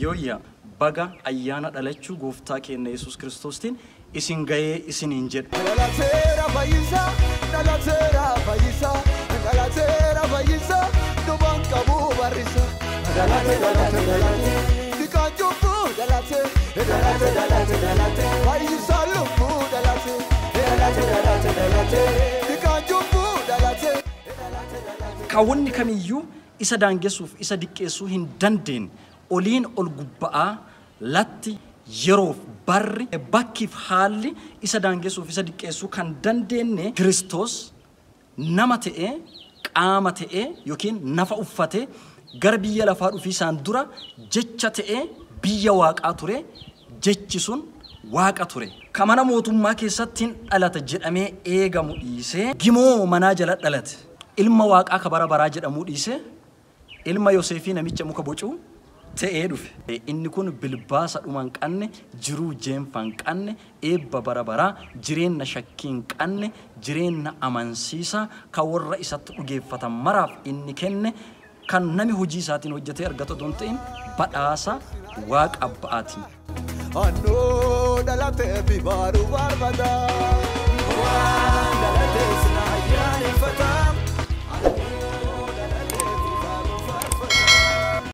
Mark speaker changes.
Speaker 1: Yooyyaa, baga ayyaana dhalachuu gooftaa keenya Yesuus Kiristoostiin isin ga'ee isiniin jedha.
Speaker 2: Dhalateera fayyisaa, dhalateera fayyisaa, dhalateera fayyisaa, dhubaan qabu barrisaa. Dhalate dhalate dhalate, dhiqaan cubbuu dhalate, dhalate dhalate dhalate, fayyisaa lubbuu dhalate, dhalate dhalate dhalate, dhiqaan cubbuu dhalate.
Speaker 1: Kaawwanni kamiyyuu isa daangessuuf isa diqqeessuu hin dandeenye, oliin ol gubba'aa latti yeroof barri bakkiif haalli isa daangessuuf isa diqqeessuu kan dandeenye Kiristoos nama ta'ee, qaama ta'ee yookiin nafa uffatee gara biyya lafaa dhufii isaan dura jecha ta'ee biyya waaqaa ture, jechi sun waaqa ture. Ka mana mootummaa keessatti hin dhalata jedhamee eegamu dhiisee gimoo manaa jala dhalate. Ilma waaqaa ka bara baraa jedhamuu dhiisee ilma Yoseefii namicha muka bocuu ta'ee dhufe. Inni kun bilbaasa dhuma hin qabne, jiruu jeenfa hin qabne, eebba bara baraa, jireenya shakkii hin qabne, jireenya amansiisaa kan warra isatti dhugeeffatan maraaf inni kenne, kan nami hojii isaatiin hojjetee argatu otoo hin ta'in badhaasa waaqa abba'aatiin.
Speaker 2: Annoo dhalatee fi baaruu barbaada.